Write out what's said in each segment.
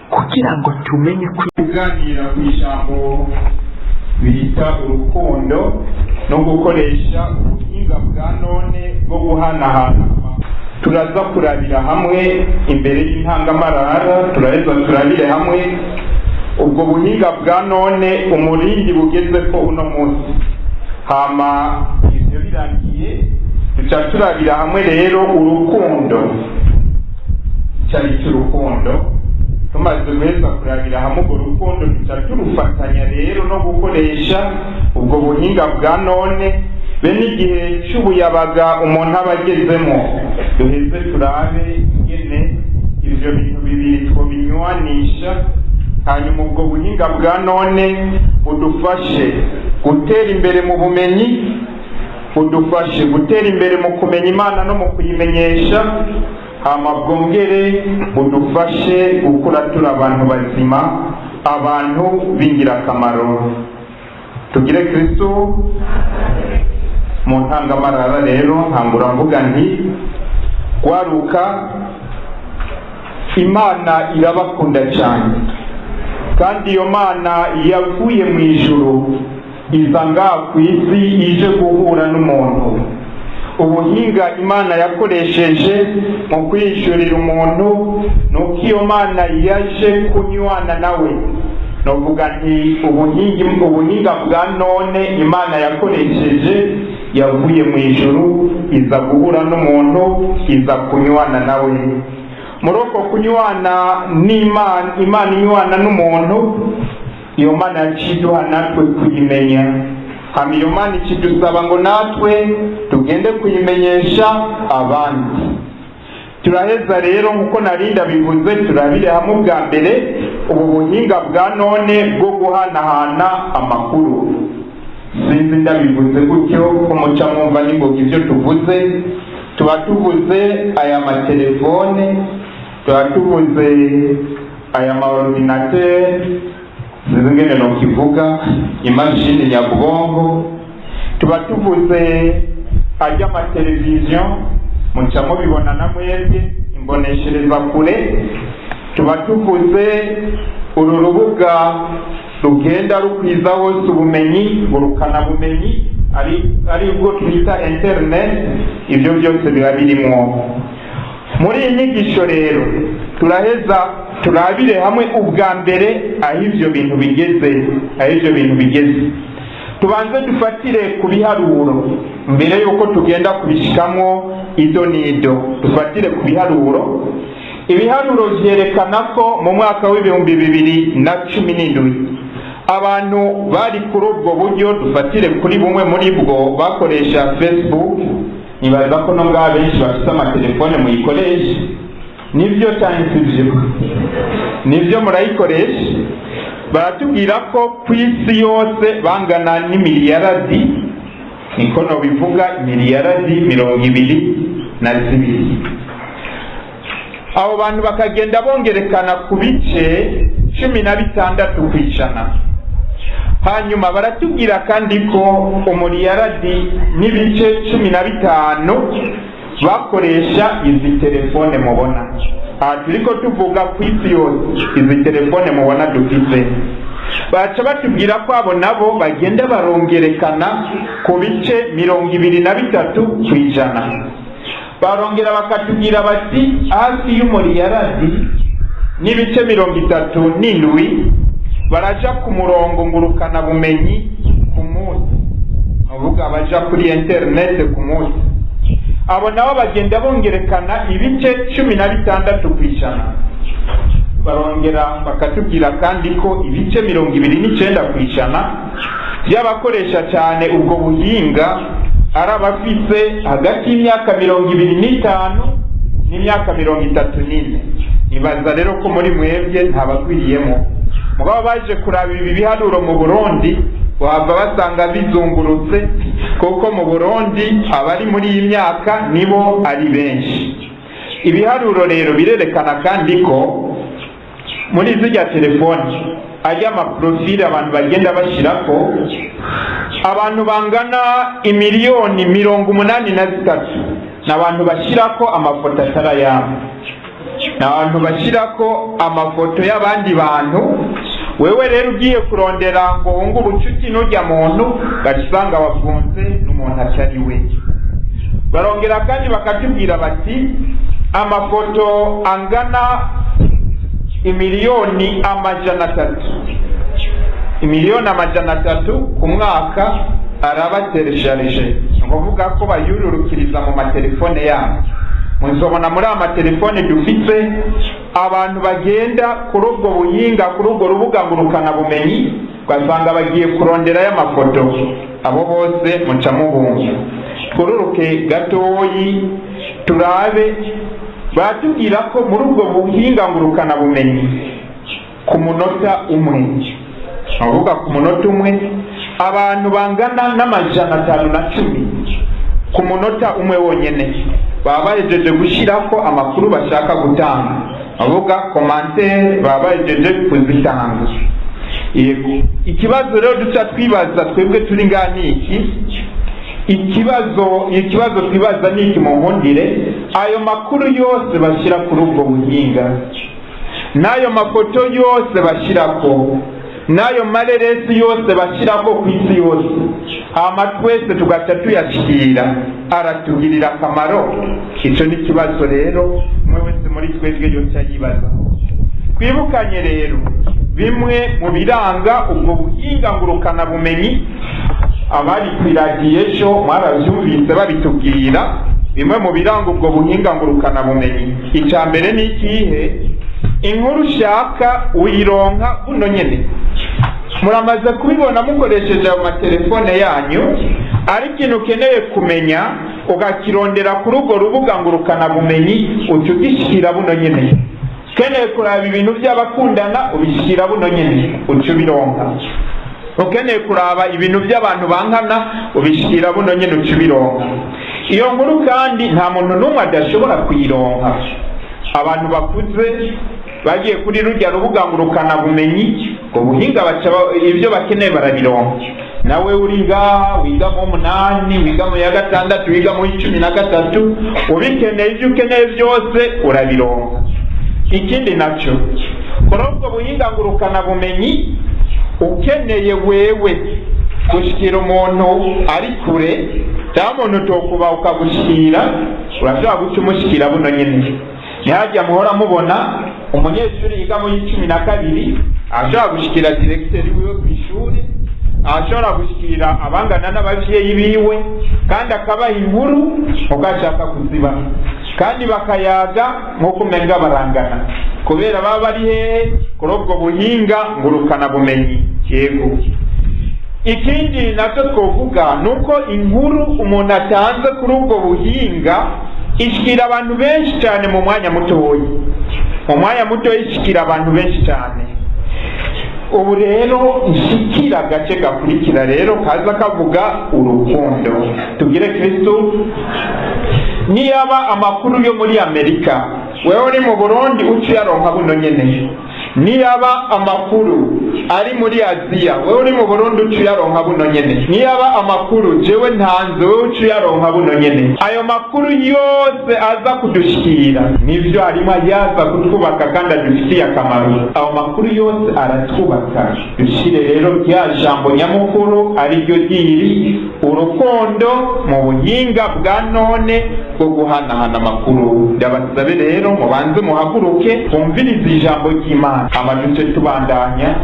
Kugira ngo tumenye ko Kuganira ku ijambo bita urukundo no gukoresha ubuhinga bwa none bwo guhanahana, turaza kurabira hamwe imbere y'intangamarara, turaheza turabire hamwe ubwo buhinga bwa none, umurindi bugeze ko uno munsi. Hama ivyo birangiye, duca turabira hamwe rero urukundo, cyari cy'urukundo. Tumaze guheza kurabira hamwe urwo rukundo, duca turufatanya rero no gukoresha ubwo buhinga bwa none be n'igihe cy'ubuyabaga umuntu aba agezemo. Duheze turabe ingene ivyo bintu bibiri twobinywanisha, hanyuma ubwo buhinga bwa none budufashe gutera imbere mu bumenyi, budufashe gutera imbere mu kumenya Imana no mu kuyimenyesha, hama bwongere budufashe gukura turi abantu bazima, abantu b'ingirakamaro. Tugire Kristu. Mu ntangamarara rero ntangura mvuga nti: "Gwaruka, Imana irabakunda cyane, kandi iyo Mana yavuye mu ijuru iza ngaha ku isi ije guhura n'umuntu." Ubuhinga Imana yakoresheje mu kwishurira umuntu ni uko iyo Mana yaje kunywana nawe. Novuga nti ubuhinga bwa none Imana yakoresheje, yavuye mu ijuru iza guhura n'umuntu, iza kunywana nawe. Muri uko kunywana n'Imana, Imana inywana n'umuntu, iyo Mana yaciye iduha natwe kuyimenya. Hama iyo Mana ikidusaba ngo natwe tugende kuyimenyesha abandi. Turaheza rero, nk'uko narinda bivuze, turabire hamwe ubwa mbere ubu buhinga bwa none bwo guhanahana amakuru. Sinzi ndabivuze gutyo ko muca mwumva n'ingoga ibyo tuvuze. Tuba tuvuze aya matelefone, tuba tuvuze aya maordinateur, sinzi ingene nokivuga, imashini nyabwonko, tuba tuvuze ajya amateleviziyo muca mubibona na mwebwe, imboneshereza kure, tuba tuvuze uru rubuga rugenda rukwiza hose ubumenyi ngurukanabumenyi, ari bwo twita internet. Ibyo byose biba birimwo. Muri iyi nyigisho rero turaheza turabire hamwe ubwa mbere aho ivyo bintu bigeze, aho ivyo bintu bigeze. Tubanze dufatire ku biharuro mbere yuko tugenda kubishikamwo ido n'ido. Dufatire ku biharuro. Ibiharuro vyerekana ko mu mwaka w'2017 abantu bari kuri ubwo buryo, dufatire kuri bumwe muri bwo, bakoresha Facebook. Nibaza ko no ngaha benshi bafite amatelefone muyikoresha. Nibyo cyane, sivyo? Nibyo, murayikoresha. Baratubwira ko ku isi yose bangana n'imiliyaradi, niko nobivuga, imiliyaradi 22. Abo bantu bakagenda bongerekana ku bice 16%. Hanyuma baratubwira kandi ko umuliyaradi n'ibice 15 bakoresha izi telefone mubona aha. Turiko tuvuga ku isi yose, izi telefone mubona dufise. Baca batubwira ko abo nabo bagenda barongerekana ku bice 23%. Barongera bakatubwira bati hafi y'umuliyaradi n'ibice 37 baraja ku murongo ngurukanabumenyi ku munsi, uvuga baja kuri interinete ku munsi. Abo nabo bagenda bongerekana ibice 16%. Barongera bakatubwira kandi ko ibice 29% by'abakoresha cyane ubwo buhinga ari abafise hagati y'imyaka 25 n'imyaka 34. Nibaza rero ko muri mwebwe ntabagwiriyemo. Mugabo baje kuraba ibi biharuro mu Burundi, wava basanga bizungurutse, kuko mu Burundi abari muri iyi myaka nibo ari benshi. Ibiharuro rero birerekana kandi ko muri zirya telefoni, ajya amaprofile abantu bagenda bashyirako, abantu bangana imiliyoni 83 ni abantu bashyirako amafoto atari ayabo. Ni abantu bashyirako amafoto y'abandi bantu. Wewe rero ugiye kurondera ngo wunge ubucuti n'urya muntu, ugaca usanga wafunze n'umuntu atari we. Barongera kandi bakatubwira bati amafoto angana 300 miliyoni, 300 miliyoni ku mwaka araba téléchargé. Ni ukuvuga ko bayururukiriza mu matelefone yabo. Muzobona muri aya matelefone dufite abantu bagenda kuri ubwo buhinga, kuri ubwo rubuga ngurukanabumenyi, ugasanga bagiye kuronderayo amafoto. Abo bose muca mubumva. Twururuke gatoyi turabe. Baratubwira ko muri ubwo buhinga ngurukanabumenyi ku munota umwe, avuga ku munota umwe, abantu bangana n'510 ku munota umwe wonyene baba bahejeje gushyirako amakuru bashaka gutanga, avuga commentaires, baba bahejeje kuzitanga. Yego, ikibazo rero duca twibaza twebwe turi ngaha ni iki? Ikibazo twibaza ni iki? Mu nkundire, ayo makuru yose bashyira kuri ubwo buhinga, n'ayo mafoto yose bashyirako, n'ayo mareresi yose bashyirako ku isi yose, hama twese tugaca tuyashyira, aratugirira akamaro? Icyo ni ikibazo rero umwe wese muri twebwe yoca yibaza. Twibukanye rero bimwe mu biranga ubwo buhinga ngurukanabumenyi. Abari ku iradiyo ejo mwarabyumvise babitubwira. Bimwe mu biranga ubwo buhinga ngurukanabumenyi, icya mbere ni ikihe? Inkuru ushaka uyironka buno nyene. Muramaze kubibona mukoresheje ayo matelefone yanyu. Ari ikintu ukeneye kumenya, ukakirondera kuri urwo rubuga ngurukanabumenyi, uca ugishyira buno nyene. Ukeneye kuraba ibintu by'abakundana, ubishyira buno nyene, uca ubironka. Ukeneye kuraba ibintu by'abantu bankana, ubishyira buno nyene, uca ubironka. Iyo nkuru kandi nta muntu n'umwe adashobora kuyironka. Abantu bakuze bagiye kuri rujya rubuga ngurukanabumenyi, ubwo buhinga, baca ibyo bakeneye barabironka. Nawe uri ngaha wiga mu 8, wiga mu ya 6, wiga mu 13, ubikeneye, ibyo ukeneye byose urabironka. Ikindi nacyo, kuri ubwo buhinga ngurukanabumenyi, ukeneye wewe gushyikira umuntu ari kure cyangwa umuntu utokuba ukagushyikira, urashobora guca umushyikira buno nyine. Ntihajya muhora mubona umunyeshuri yiga muri 12 ashobora gushyikira directeur wiwe ku ishuri, ashobora gushyikira abangana n'abavyeyi biwe, kandi akabaha inkuru uko ashaka kuzibaha, kandi bakayaga nk'uko umenga barangana, kubera baba bari hehe? Kuri ubwo buhinga ngurukanabumenyi. Yego, ikindi nacyo twovuga ni uko inkuru umuntu atanze kuri ubwo buhinga ishyikira abantu benshi cyane mu mwanya mutoya. Mu mwanya mutoya ishyikira abantu benshi cyane. Ubu rero nshikira agace gakurikira rero kaza kavuga urukundo. Tubwire Kristu. Niyaba amakuru yo muri Amerika, wewe uri mu Burundi uca uyaronka buno nyene. Niyaba amakuru ari muri Aziya, wewe uri mu Burundi uca uyaronka buno nyene. Niyaba amakuru jewe ntanze, wewe uca uyaronka buno nyene. Ayo makuru yose aza kudushikira, nivyo harimo ayaza kutwubaka kandi adufitiye akamaro. Ayo makuru yose aratwubaka. Dushire rero rya jambo nyamukuru, ari ryo ryiri urukundo mu buhinga bwa none bwo guhanahana amakuru. Ndabasabe rero mubanze muhaguruke, twumvirize ijambo ry'Imana, hama duce tubandanya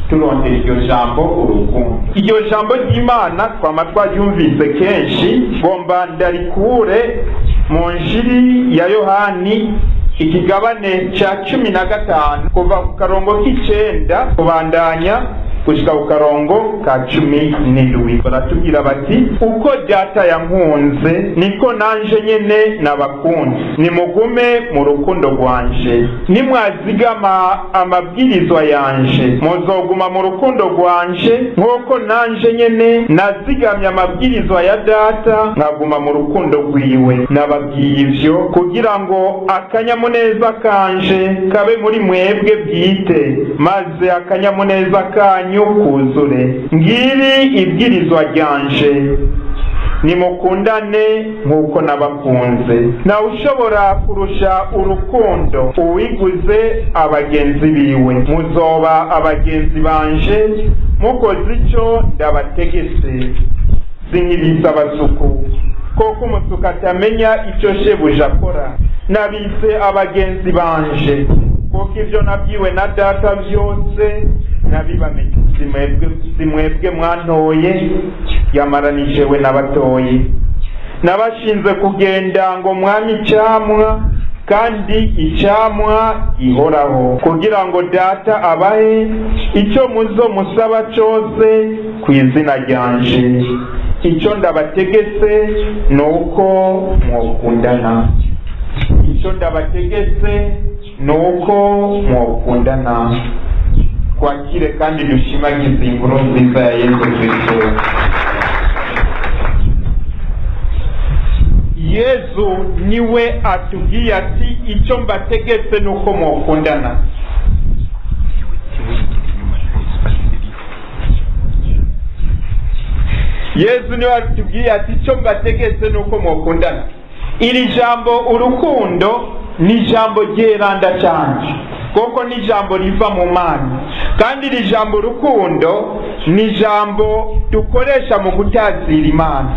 turondera iryo jambo urukundo. Iryo jambo ry'Imana twama twaryumvise kenshi. Ngomba ndarikure mu Njiri ya Yohani, ikigabane ca 15, kuva ku karongo k'9 kubandanya gushika ku karongo ka 17. Baratubwira bati: "Uko Data yankunze, niko nanje nyene nabakunze. Nimugume mu rukundo rwanje. Nimwazigama amabwirizwa yanje, muzoguma mu rukundo rwanje, nk'uko nanje nyene nazigamye amabwirizwa ya Data, nkaguma mu rukundo rwiwe. Nababwiye ivyo kugira ngo akanyamuneza kanje kabe muri mwebwe bwite, maze akanyamuneza kanyu kuzure. Ngiri ibwirizwa ryanje: Nimukundane nk'uko nabakunze. Ntawe ushobora kurusha urukundo uwiguze abagenzi biwe. Muzoba abagenzi banje mukoze icyo ndabategetse. Sinkibise abasuku, koko umusuku atamenya icyo shebuja akora. Nabise abagenzi banje, kuko ibyo nabwiwe na Data byose nabibamenye. Si mwebwe mwantoye, yamara ni jewe nabatoye, nabashinze kugenda ngo mwame icamwa, kandi icamwa ihoraho, kugira ngo Data abahe icyo muzo musaba cyose ku izina ryanje. Icyo ndabategetse ni uko mwokundana. Icyo ndabategetse ni uko mwokundana. Twakire kandi dushimagize inkuru nziza ya Yesu Kristo. Yezu niwe atubwiye ati icyo mbategetse ni uko mwokundana. Yezu niwe atubwiye ati icyo mbategetse ni uko mwokundana. Iri jambo urukundo ni ijambo ryeranda cyane, kuko ni ijambo riva mu Mana, kandi iri jambo urukundo ni ijambo dukoresha mu gutazira Imana.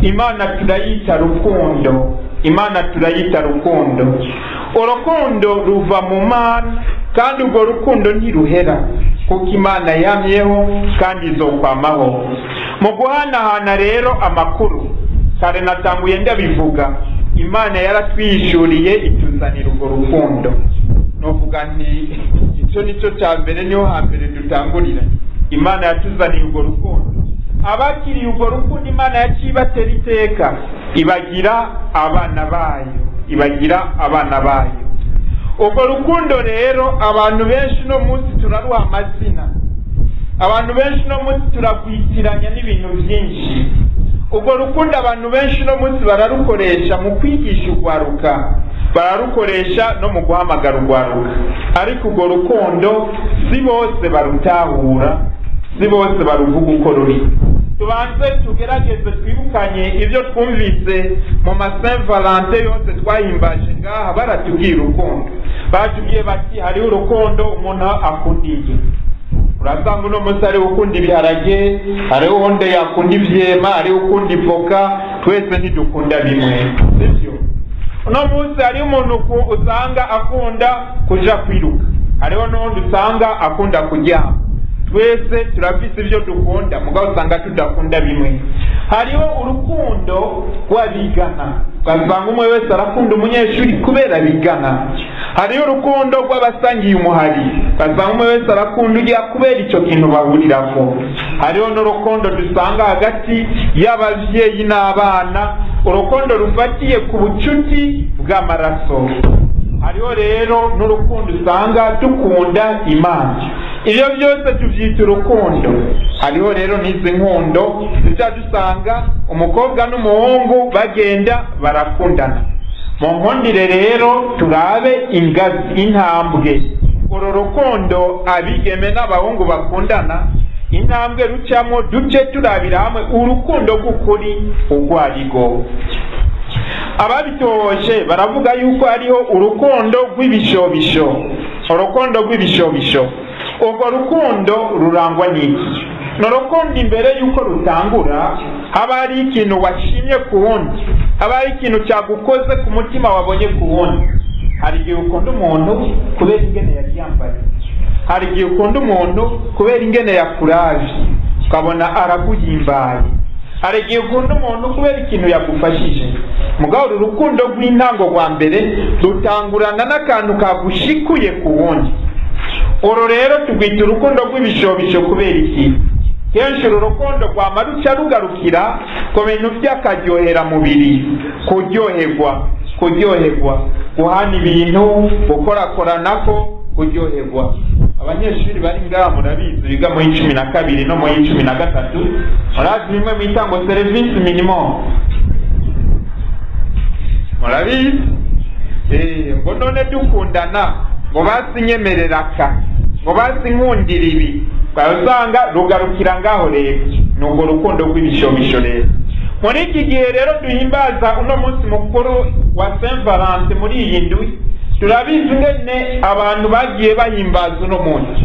Imana turayita rukundo, Imana turayita rukundo. Urukundo ruva mu Mana, kandi urwo rukundo ntiruhera, kuko Imana yamyeho kandi izokwamaho. Mu guhanahana rero amakuru, kare natanguye ndabivuga, Imana yaratwishuriye ituzanira urwo rukundo. Novuga nti icyo nicyo cya mbere, niho hambere dutangurira. Imana yatuzaniye urwo rukundo. Abakiriye urwo rukundo Imana yacibatera iteka, ibagira abana bayo, ibagira abana bayo. Urwo rukundo rero abantu benshi no munsi turaruha amazina, abantu benshi no munsi turagwitiranya n'ibintu byinshi. Urwo rukundo abantu benshi no munsi bararukoresha mu kwigisha urwaruka, bararukoresha no mu guhamagara urwaruka, ariko urwo rukundo si bose barutahura, si bose baruvuga uko ruri. Tubanze tugerageze twibukanye ibyo twumvise mu ma Saint Valentin yose twahimbaje ngaha. Baratubwiye urukundo, batubwiye bati hariho urukundo umuntu akundiye. Urasanga uno munsi hariho ukunda ibiharage, hariho uwundi yakunda ivyema, hariho ukunda ivoka. Twese ntidukunda bimwe, sivyo? Uno munsi hariho umuntu usanga akunda kuja kwiruka, hariho n'uwundi usanga akunda kuryama. Twese turafise ibyo dukunda, mugabo usanga tudakunda bimwe. Hariho urukundo rw'abigana, ugasanga umwe wese arakunda umunyeshuri kubera bigana. Hariho urukundo rw'abasangiye umuhari, ugasanga umwe wese arakunda ujya kubera icyo kintu bahurirako. Hariho n'urukundo dusanga hagati y'abavyeyi n'abana, urukundo rufatiye ku bucuti bw'amaraso. Hariho rero n'urukundo usanga dukunda Imana. Ibyo byose tuvyita urukundo. Hariho rero n'izi nkundo tuja dusanga umukobwa n'umuhungu bagenda barakundana. Mu nkundire rero turabe ingazi, intambwe uru rukundo abigeme n'abahungu bakundana, intambwe rucamo, duce turabira hamwe urukundo rw'ukuri urwo arirwo. Ababitoje baravuga yuko hariho urukundo rw'ibishobisho, urukundo rw'ibishobisho. Urwo rukundo rurangwa n'iki? Ni urukundo imbere y'uko rutangura haba hari ikintu washimye ku wundi, haba hari ikintu cyagukoze ku mutima wabonye ku wundi. Hari igihe ukunda umuntu kubera ingene yari yambaye, hari igihe ukunda umuntu kubera ingene yakuraje, ukabona araguhimbaye. Hari igihe ukunda umuntu kubera ikintu yagufashije. Mugabo uru rukundo rw'intango rwa mbere rutangurana n'akantu kagushikuye ku wundi. Uru rero tugwita urukundo rw'ibishobisho. Kubera iki? Kenshi uru rukundo rwama ruca rugarukira ku bintu by'akaryohera mubiri, kuryoherwa, kuryoherwa, guhana ibintu, gukorakoranako, kuryoherwa. Abanyeshuri bari ngaha murabizi, biga muri 12 no muri 13, murazi bimwe mwita ngo service minimum, murabizi. Ngo none dukundana, ngo basinyemerera ka, ngo basinkundira ibi, usanga rugarukira ngaho. Rero ni urwo rukundo rw'ibishobisho. Rero Muri iki gihe rero duhimbaza uno munsi mukuru wa Saint Valentin muri iyi ndwi, turabizi ingene abantu bagiye bahimbaza uno munsi.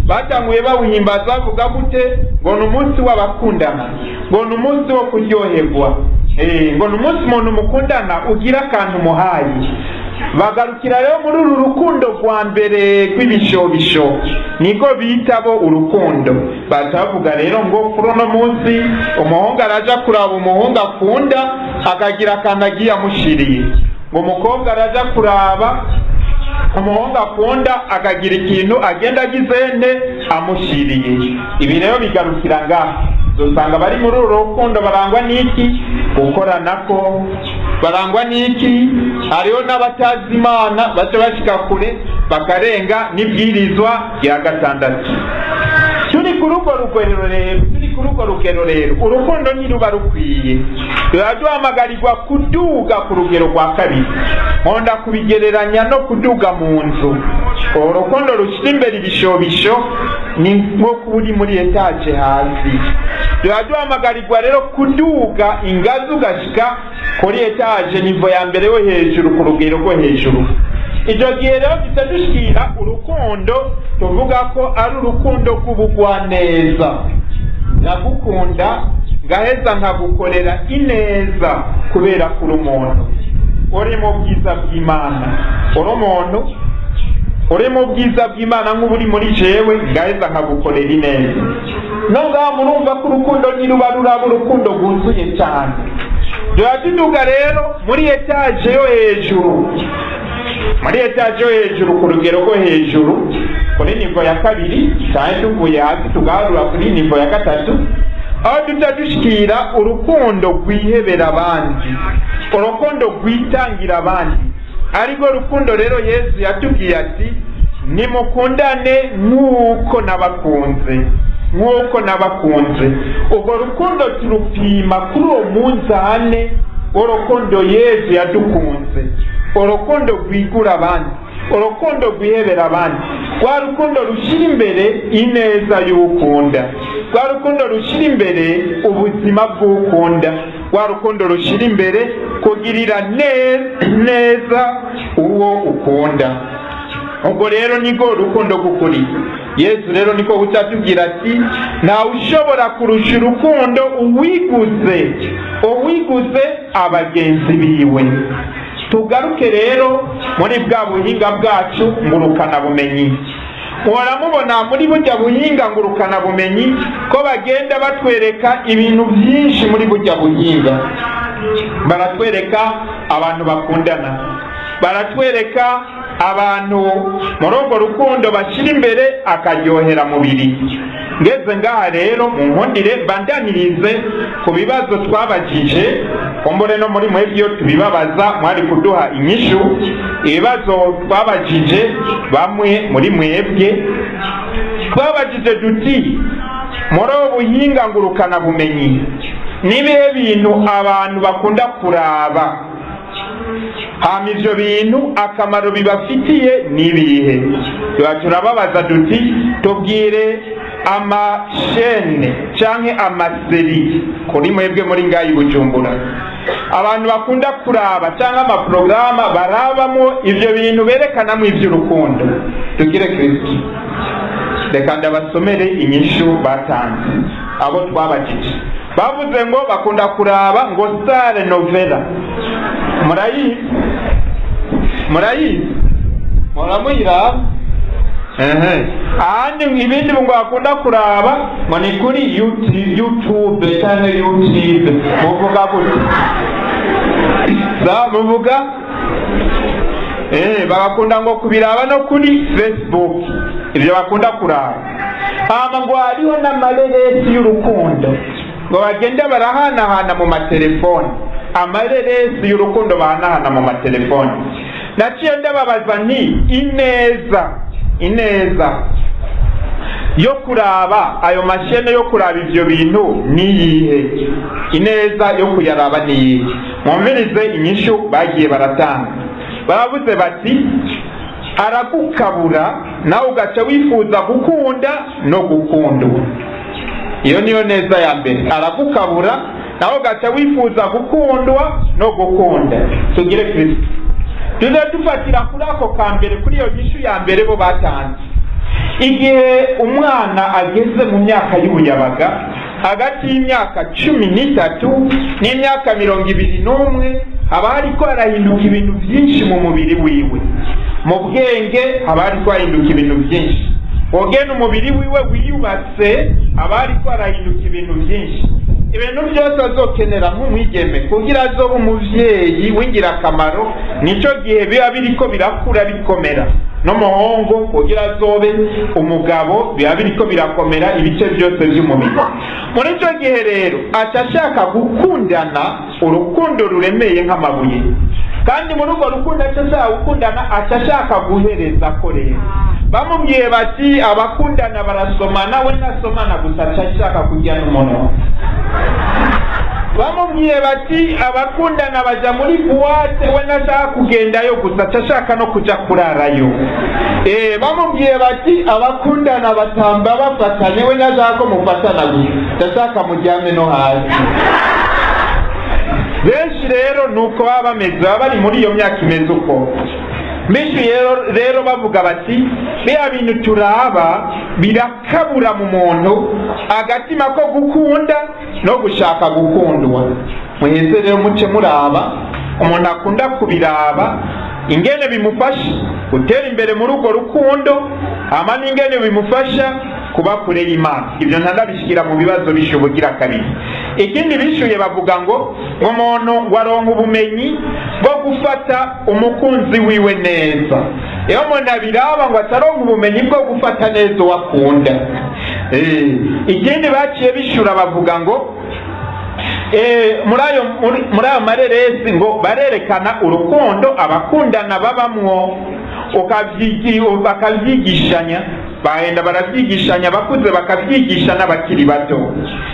Batanguye bawuhimbaza bavuga gute? Ngo ni umunsi w'abakundana, ngo ni umunsi wo kuryoherwa, ngo ni umunsi umuntu mukundana ugira akantu umuhaye. Bagarukira rero muri uru rukundo rwa mbere rw'ibishobisho, niko bita bo urukundo. Baca bavuga rero ngo kuri uno munsi umuhungu araja kuraba umuhungu akunda, akagira akantu agiye amushiriye, ngo umukobwa araja kuraba umuhungu akunda, akagira ikintu agenda agizene amushiriye. Ibi rero bigarukira ngaha. Uzosanga bari muri uru rukundo barangwa n'iki? Gukoranako. Barangwa n'iki? Hariho n'abatazi Imana baca bashika kure, bakarenga n'ibwirizwa rya gatandatu. Turi kuri urwo rugero rero, turi kuri urwo rugero rero, urukundo ntiruba rukwiye. Tuba duhamagarirwa kuduga ku rugero rwa kabiri. Nkunda kubigereranya no kuduga mu nzu. Urukundo rushyira imbere ibishobisho ni nko kuba uri muri étage hasi. Tuba duhamagarirwa rero kuduga ingazi, ugashika kuri étage, niveau ya mbere yo hejuru, ku rugero rwo hejuru. Icyo gihe rero duca dushikira urukundo tuvuga ko ari urukundo rw'ubugwaneza. Ndagukunda, ngaheza nkagukorera ineza kubera kuri umuntu uri mu bwiza bw'Imana, uri umuntu uri mu bwiza bw'Imana nk'ubu uri muri jewe, ngaheza nkagukorera ineza. No ngaha murumva ko urukundo ntiruba ruraba urukundo rwuzuye cyane. Tuba tuduga rero muri étage yo hejuru, muri étage yo hejuru, ku rugero rwo hejuru, kuri niveau ya kabiri, cyane tuvuye hasi tugaharura kuri niveau ya gatatu, aho duca dushikira urukundo rwihebera abandi, urukundo rwitangira abandi, ariko rukundo rero Yesu yatubwiye ati: "Nimukundane nk'uko nabakunze, nk'uko nabakunze." Urwo rukundo turupima kuri uwo munzane w'urukundo Yesu yadukunze, urukundo rwigura abandi, urukundo rwihebera abandi, rwa rukundo rushyira imbere ineza y'ukunda, rwa rukundo rushyira imbere ubuzima bw'ukunda, rwa rukundo rushyira imbere kugirira neza uwo ukunda. Ubwo rero niko rukundo rw'ukuri. Yesu rero niko guca ati: "Ntawe ushobora kurusha urukundo uwiguze, uwiguze abagenzi biwe." Tugaruke rero muri bwa buhinga bwacu ngurukanabumenyi. Muhora mubona muri burya buhinga ngurukanabumenyi ko bagenda batwereka ibintu byinshi. Muri burya buhinga baratwereka abantu bakundana, baratwereka abantu muri urwo rukundo bashyira imbere akaryohera mubiri. Ngeze ngaha rero, mu nkundire mbandanirize ku bibazo twabajije. Kumbure no muri mwebwe iyo tubibabaza mwari kuduha inyishu. Ibibazo twabajije bamwe muri mwebwe, twabajije duti: "Muri ubu buhinga ngurukanabumenyi, nibihe bintu abantu bakunda kuraba? Hama ivyo bintu akamaro bibafitiye nibihe?" Tuba turababaza duti: "Tubwire ama chaînes canke ama séries kuri mwebwe muri ngayi i Bujumbura abantu bakunda kuraba, canke amaporogaramu barabamo ivyo bintu berekanamo ivy'urukundo." Tugire Kristo. Reka ndabasomere inyishu batanze abo twabajije. Bavuze ngo bakunda kuraba ngo Star Novela. Murayizi? Murayizi? Muramuyiraba? Ehe. Ahandi ibindi ngo bakunda kuraba ngo ni kuri YouTube cyangwa YouTube, muvuga gute? Za muvuga bagakunda ngo kubiraba no kuri Facebook, ibyo bakunda kuraba. Hama ngo hariho n'amareresi y'urukundo ngo bagenda barahanahana mu matelefoni, amareresi y'urukundo bahanahana mu matelefoni. Naciye ndababaza nti: Ineza yo kuraba ayo ma chaînes, yo kuraba ivyo bintu, niyihe? Ineza yo kuyaraba niyihe?" Mwumvirize inyishu bagiye baratanga. Baravuze bati: "Aragukabura, nawe ugaca wifuza gukunda no gukundwa." Iyo niyo neza ya mbere. Aragukabura, nawe ugaca wifuza gukunda no gukundwa. Nawe ugaca wifuza gukundwa no gukunda. Tugire Kristo, tuze dufatira kuri ako ka mbere, kuri iyo nyishu ya mbere bo batanze. Igihe umwana ageze mu myaka y'ubuyabaga, hagati y'imyaka 13 n'imyaka 21, haba hariko harahinduka ibintu byinshi mu mubiri wiwe, mu bwenge haba hariko hahinduka ibintu byinshi, wogena umubiri wiwe wiyubatse, haba hariko harahinduka ibintu byinshi. Ibintu byose azokenera nk'umwigeme kugira azobe umuvyeyi w'ingirakamaro, nico gihe biba biriko birakura bikomera. N'umuhungu kugira azobe umugabo, biba biriko birakomera ibice byose by'umubiri. Muri ico gihe rero aca ashaka gukundana urukundo ruremeye nk'amabuye, kandi muri urwo rukundo aca ashaka gukundana, aca ashaka guhereza ko. Rero bamubwiye bati abakundana barasomana, we ntasomana gusa, aca ashaka kurya n'umunwa. Bamubwiye bati abakundana baja muri boîte, we ntashaka kugendayo gusa, aca ashaka no kuja kurarayo. Bamubwiye bati abakundana batamba bafatanye, we ntashaka ko mufatana gusa, ndashaka mujyame no hasi. Benshi rero nuko baba bameze, baba bari muri iyo myaka imeze uko. Benshi rero bavuga bati biriya bintu turaba birakabura mu muntu agatima ko gukunda no gushaka gukundwa. Muheze rero muce muraba umuntu akunda kubiraba, ingene bimufasha gutera imbere muri urwo rukundo, hama n'ingene bimufasha kuba kure y'Imana. Ibyo ntandabishyira mu bibazo bishubugira kabiri. Ikindi bishuye, bavuga ngo umuntu ngo aronka ubumenyi bwo gufata umukunzi wiwe neza. Iyo umuntu abiraba, ngo ataronka ubumenyi bwo gufata neza uwo akunda. Ikindi baciye bishura, bavuga ngo muri ayo mareresi ngo barerekana urukundo abakundana babamwo, bakavyigishanya, bahenda baravyigishanya, abakuze bakavyigisha n'abakiri bato.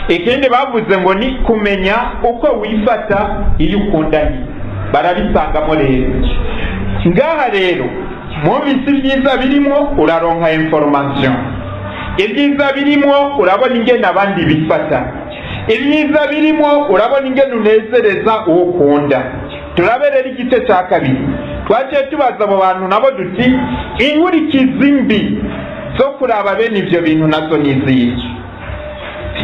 Ikindi bavuze ngo ni kumenya uko wifata iyo ukundanye, barabisangamo. Rero ngaha rero mwumvise ibyiza birimwo: uraronka information, ibyiza birimwo urabona ingene abandi bifata, ibyiza birimwo urabona ingene unezereza uwo ukunda. Turabe rero igice cya kabiri. Twaciye tubaza abo bantu nabo duti inkurikizi mbi zo kuraba bene ivyo bintu nazo ni izihe?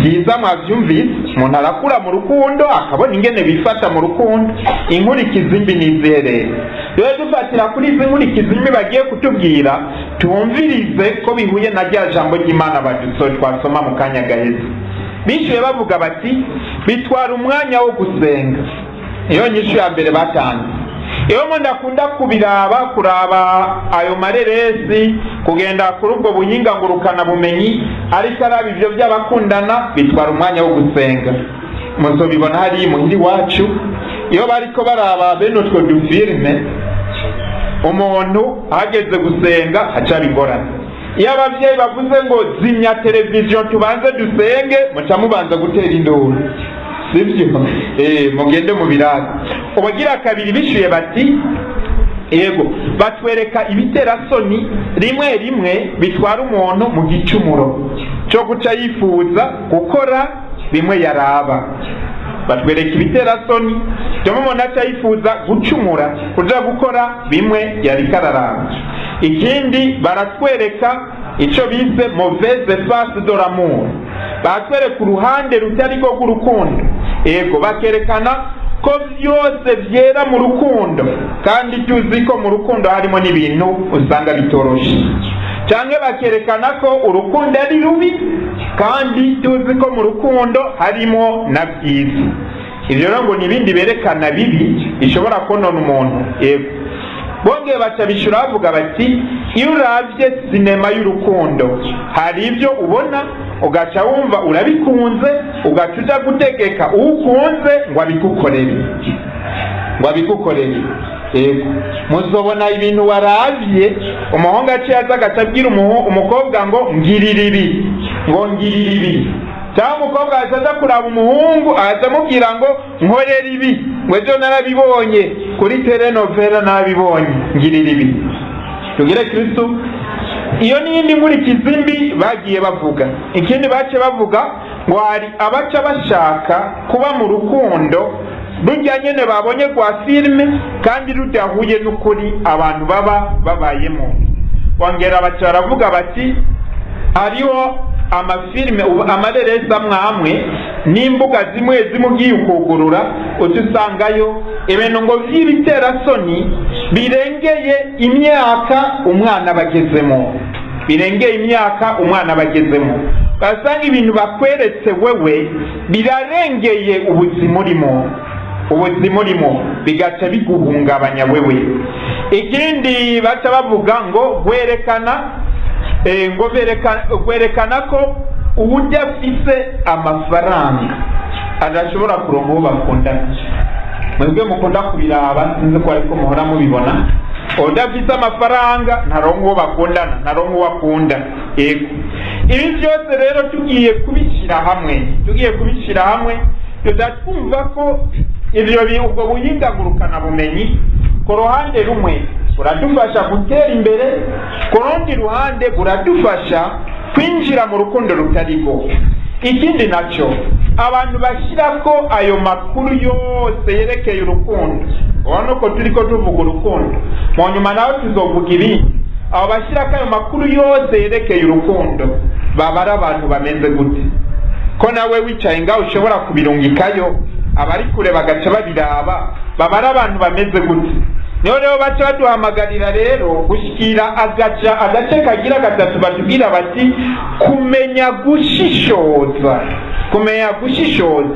Byiza mwavyumvise, umuntu arakura mu rukundo, akabona ingene bifata mu rukundo. Inkurikizi mbi ni izihe rero? Rero dufatira kuri izi nkurikizi mbi bagiye kutubwira, tumvirize ko bihuye na rya jambo ry'Imana baduso twasoma mu kanya gaheze. Bishyuye bavuga bati bitwara umwanya wo gusenga. Iyo nyishu ya mbere batanze. Iyo umuntu akunda kubiraba, kuraba ayo mareresi, kugenda kuri ubwo buhinga ngurukana bumenyi, ariko araba ivyo by'abakundana, bitwara umwanya wo gusenga. Muzobibona hariya imuhira iwacu, iyo bariko baraba bene utwo dufilme, umuntu hageze gusenga hacaba ingorane. Iyo abavyeyi bavuze ngo zimya televiziyo tubanze dusenge, muca mubanza gutera induru, sibyo? Mugende mu biraro. Ubugira kabiri bishuye bati yego, batwereka ibiterasoni rimwe rimwe bitwara umuntu mu gicumuro cyo guca yifuza gukora bimwe yaraba. Batwereka ibiterasoni bituma umuntu aca yifuza gucumura, kuja gukora bimwe yariko araraba. Ikindi, baratwereka ico bise mauvaise face de l'amour, baratwereka uruhande rutari rwo rw'urukundo. Ego, bakerekana ko byose byera mu rukundo, kandi tuzi ko mu rukundo harimo n'ibintu usanga bitoroshe. Cyangwa bakerekana ko urukundo ari rubi, kandi tuzi ko mu rukundo harimo na byiza. Ibyo rero ngo ni ibindi berekana bibi bishobora konona umuntu. Yego, bongeye baca bishyura bavuga bati iyo urabye sinema y'urukundo, hari ibyo ubona ugaca wumva urabikunze, ugaca uja gutegeka uwo ukunze ngo abigukorere, ngo abigukorere. Yego, muzobona ibintu waravye, umuhungu aciye aza agaca abwira umukobwa ngo ngirira ibi, ngo ngirira ibi, cyangwa umukobwa ahita aza kuraba umuhungu, ahita amubwira ngo nkorera ibi, ngo ejo narabibonye kuri telenovela, narabibonye, ngirira ibi. Tugire Kristu. Iyo n'iyindi nkurikizi mbi bagiye bavuga. Ikindi baciye bavuga, Ngo hari abaca bashaka kuba mu rukundo rujya nyene babonye rwa filime kandi rudahuye n'ukuri abantu baba babayemo. Bongera baca baravuga bati hariho amafilime, amareresi amwe amwe n'imbuga zimwe zimwe ugiye ukugurura uca usangayo ibintu ngo vy'ibiterasoni birengeye imyaka umwana bagezemo, birengeye imyaka umwana bagezemo. Ugasanga ibintu bakweretse wewe birarengeye ubuzima urimo, ubuzima urimo bigaca biguhungabanya wewe. Ikindi baca bavuga ngo gwerekana ngo gwerekana ko uwudafise amafaranga adashobora kuronka uwo bakundana. Mwebwe mukunda kubiraba, sinzi ko ariko muhora mubibona. Udafise amafaranga ntaronka uwo bakundana, ntaronka uwo akunda. Yego, ibi byose rero tugiye kubishyira hamwe, tudatwumva ko ivyo ubwo buhinga ngurukanabumenyi ku ruhande rumwe buradufasha gutera imbere, ku rundi ruhande buradufasha kwinjira mu rukundo rutarigo. Ikindi nacyo, abantu bashyirako ayo makuru yose yerekeye urukundo, ubona ko turiko tuvuga urukundo, mu nyuma nawe tuzovuga ibindi. Abo bashyirako ayo makuru yose yerekeye urukundo baba ari abantu bameze gute? Ko nawe wicaye ngaho ushobora kubirungikayo, abari kure bagaca babiraba, baba ari abantu bameze gute? Niho rero baca baduhamagarira rero gushyikira agaca agace kagira gatatu, batubwira bati kumenya gushishoza, kumenya gushishoza,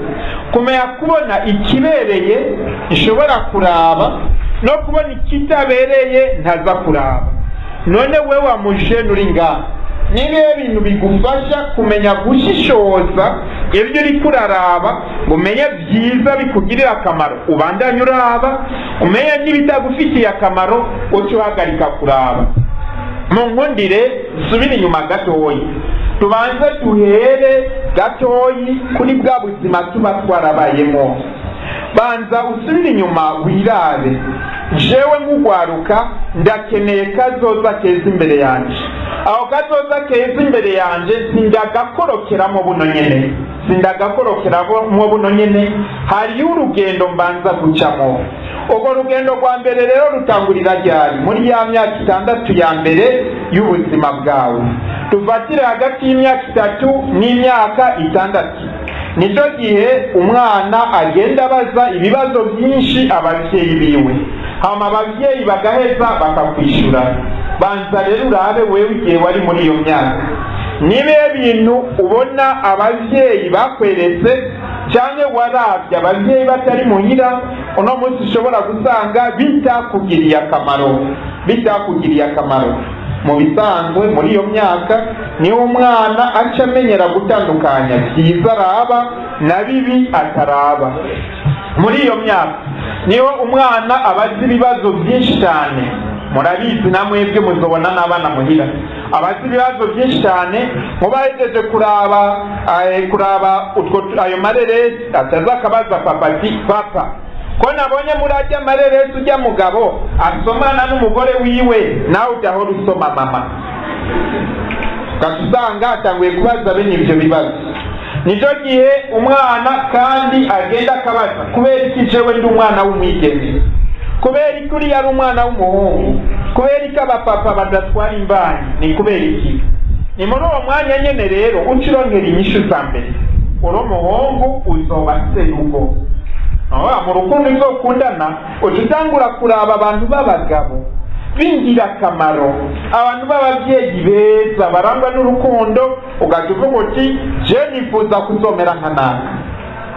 kumenya kubona ikibereye nshobora kuraba no kubona ikitabereye ntaza kuraba. None we wa mujene uri ngaha, nibihe bintu bigufasha kumenya gushishoza ibyo uriko uraraba, ngo umenye byiza bikugirira akamaro ubandanye uraba, umenye n'ibitagufitiye akamaro uce uhagarika kuraba? Mu nkundire nsubire inyuma gatoyi, tubanze duhere gatoyi kuri bwa buzima tuba twarabayemo. Banza usubire inyuma wirabe: jewe nk'ugwaruka ndakeneye kazoza keza imbere yanje. Aho kazoza keza imbere yanje sindagakorokeramo buno nyene, sindagakorokeramo buno nyene. Hariyo urugendo mbanza gucamo. Urwo rugendo rwa mbere rero rutangurira ryari? Muri ya myaka 6 ya mbere y'ubuzima bwawe. Tufatire hagati y'imyaka 3 n'imyaka 6, nicyo gihe umwana agenda abaza ibibazo byinshi ababyeyi biwe, hama ababyeyi bagaheza bakakwishura. Banza rero urabe wewe, igihe wari muri iyo myaka, nibihe bintu ubona ababyeyi bakweretse cyangwa warabye ababyeyi batari muhira, uno munsi ushobora gusanga bitakugiriye akamaro, bitakugiriye akamaro? Mu bisanzwe muri iyo myaka niho umwana aca amenyera gutandukanya byiza araba na bibi ataraba. Muri iyo myaka niho umwana abaza ibibazo byinshi cyane. Murabizi na mwebwe muzobona n'abana muhira abaza ibibazo byinshi cyane. Mubahejeje kuraba utwo ayo mareresi, ataza akabaza papa ati: "Papa, ko nabonye muri ajya mareresi ujya mugabo asomana n'umugore wiwe, nawe udahora usoma mama?" Ugaca usanga atanguye kubaza bene ibyo bibazo. Nicyo gihe umwana kandi agenda akabaza: "Kubera iki jewe ndi umwana w'umwigeme? Kubera iki uriya ari umwana w'umuhungu? Kubera iki abapapa badatwara imbanyi? Ni kubera iki?" Ni muri uwo mwanya nyene rero uca urongera inyishu za mbere: uri umuhungu uzoba serugo. Aho mu rukundo uzokundana, uca utangura kuraba abantu b'abagabo b'ingirakamaro, abantu b'ababyeyi beza barangwa n'urukundo, ugaca uvuga uti: "Je nifuza kuzomera nka naka."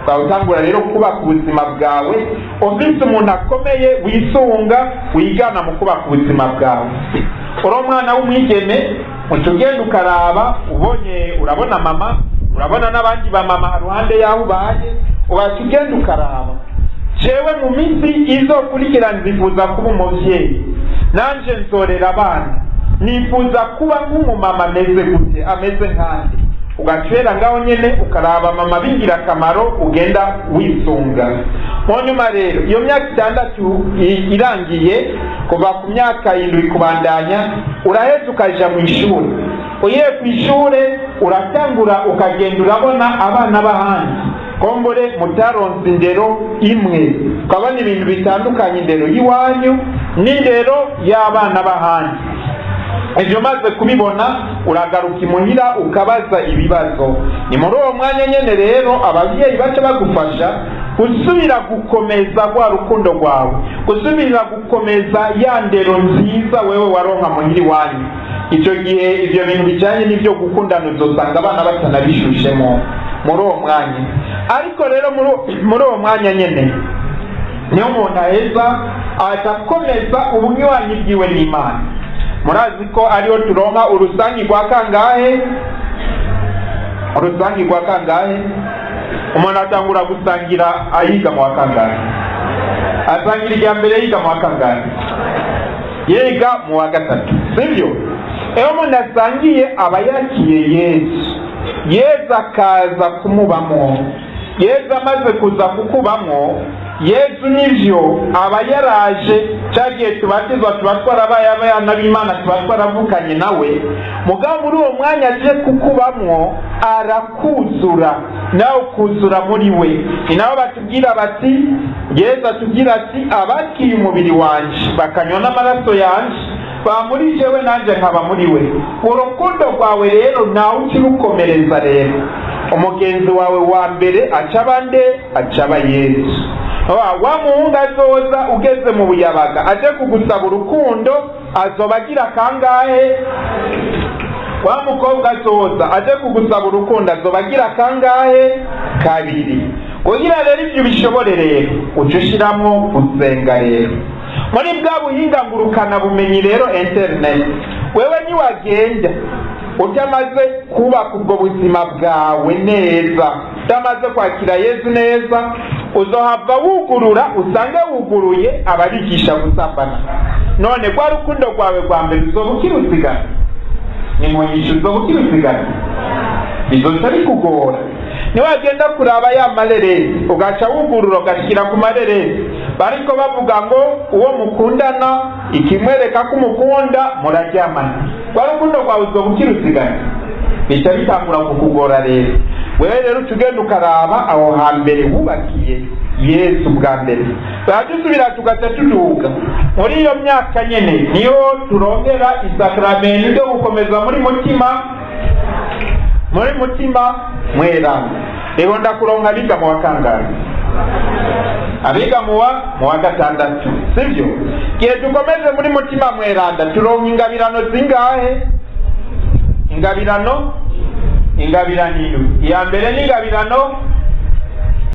Ukaba utangura rero kubaka ubuzima bwawe ufise umuntu akomeye wisunga, wigana mu kubaka ubuzima bwawe. Uri umwana w'umwigeme, uca ugenda ukaraba, ubonye, urabona mama, urabona n'abandi bamama ruhande y'aho ubaye, ugaca ugenda ukaraba: "Jewe mu minsi izokurikira nzifuza kuba umuvyeyi, nanje nzorera abana, nifuza kuba nk'umumama ameze gute, ameze nkande?" Ugacera ngaho nyene ukaraba mama b'ingirakamaro ugenda wisunga. Mu nyuma rero iyo myaka 6 irangiye, kuva ku myaka 7 kubandanya, uraheza ukaja mu ishuri. Ugiye ku ishure uratangura ukagenda urabona abana b'ahandi, kombore mutaronse indero imwe, ukabona ibintu bitandukanye, indero y'iwanyu n'indero y'abana b'ahandi. Ibyo maze kubibona, uragaruka imuhira ukabaza ibibazo. Ni muri uwo mwanya nyene rero ababyeyi baca bagufasha gusubira gukomeza rwa rukundo rwawe, gusubira gukomeza ya ndero nziza wewe waronka muhira iwanyu. Icyo gihe ibyo bintu bijyanye n'ibyo gukundana uzosanga abana batanabishushemo muri uwo mwanya. Ariko rero muri uwo mwanya nyene niyo umuntu aheza agakomeza ubunywanyi bwiwe n'Imana. Murazi ko ariyo turonka urusangi rwa kangahe? Urusangi rwa kangahe? Umuntu atangura gusangira ayiga mu wa kangahe? Asangira irya mbere yiga mu wa kangahe? Yiga mu wa gatatu, sibyo? Iyo umuntu asangiye aba yakiye Yesu, Yesu akaza kumubamo. Yesu amaze kuza kukubamo, Yesu nivyo aba yaraje. Cyagiye tubatizwa, tuba twarabaye abana b'Imana, tuba twaravukanye nawe. Mugabo muri uwo mwanya aje kukubamwo, arakuzura, nawe ukuzura muri we. Ni nabo batubwira bati, Yesu atubwira ati: "Abakiye umubiri wanje bakanywa n'amaraso yanje ba muri jewe, nanjye nkaba muri we." Urukundo rwawe rero nawe ukirukomereza. Rero umugenzi wawe wa mbere acaba nde? Acaba Yesu. Wa muhungu azoza ugeze mu buyabaga aje kugusaba urukundo azoba agira kangahe? Wa mukobwa azoza aje kugusaba urukundo azoba agira kangahe? Kabiri. Kugira rero ibyo ubishobore rero, uca ushiramwo gusenga. Rero muri bwa buhinga ngurukana bumenyi rero, internet, wewe niwagenda utamaze kubaka ubwo buzima bwawe neza, utamaze kwakira Yesu neza, uzohava wugurura usange wuguruye ababigisha gusambana. None rwa rukundo rwawe rwa mbere uzoba ukirusigana? Ni uzoba ukirusigana, bizoca bikugora. Niwagenda kuraba ya mareresi, ugaca wugurura ugashyira ku mareresi bariko bavuga ngo uwo mukundana ikimwereka ko umukunda muraryamana, rwa rukundo rwawe uzoba ukirusigana? Bica bitangura kukugora. Rero wewe rero uca ugenda ukaraba aho hambere wubakiye Yesu bwa mbere. Tuba tugaca tuduga muri iyo myaka nyene, niyo turongera isakramenti ryo gukomeza muri Mutima Mweranda. Rero ndakuronka abiga mu wa kangahe? Abiga mu wa gatandatu, sibyo? Gihe dukomeze muri Mutima Mweranda, turonka ingabirano zingahe? Ingabirano indwi. Iya mbere ni ingabirano